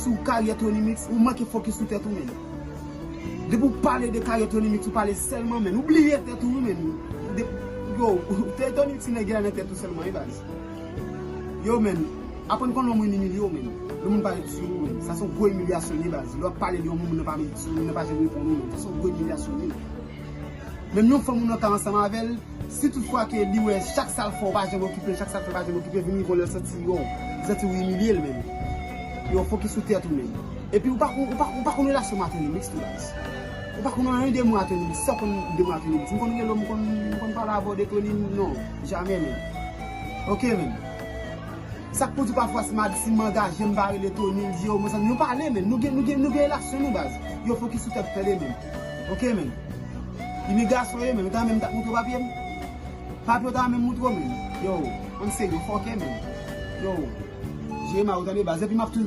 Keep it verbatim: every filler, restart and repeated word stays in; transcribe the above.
Ou karyè Tony Mix, ou manke fokis sou tèt ou, menn. Depi w pale de karyè Tony Mix, ou pale sèlman, menn. Ou bliye tèt ou, menn. De, yo, Tony Mix se nèg la nan tèt ou sèlman, wi, baz. Yo, menn, aprann konn lè yon moun imilye w, menn. Lè moun pa ret sou ou, menn. Sa se yon gwo imilyasyon li ye, baz. Lè w ap pale de yon moun, moun nan pa ret sou ou, moun nan pa janm reponn ou, menn. Sa se yon gwo imilyasyon li ye. Menm yon fanm ou nan ka ansanm avè l, si tout fwa ke li wè chak sa l fè w pa janm okipe l, chak sa l fè pa janm okipe l, vin rive yon lè l santi, yo, li santi w imilye l menm. Yo, fokis sou tèt ou menm. Epi ou pa konn, ou pa, ou pa konn relasyon m a Tony Mix tou, baz. Ou pa konn anyen de mwen a Tony Mix, sa w konn de mwen a Tony Mix. M konn rele w, m konn, m konn pale avè w de Tony, non, jamè menm. Oke menm. Sa k pou di pafwa si m a, si m angaje, m pa rele Tony, m di yo, mezanmi, nou pale menm, nou gen, nou gen, nou gen relasyon nou, baz. Yo, fokis sou tèt ou, tande menm. Oke menm. Imilyasyon ye menm, ou ta menm t ap montre w papye m. Papye w ta menm montre w menm. Yo, ann serye, fòkè menm. Yo, jere mal ou tande, baz. Epi m ap tou,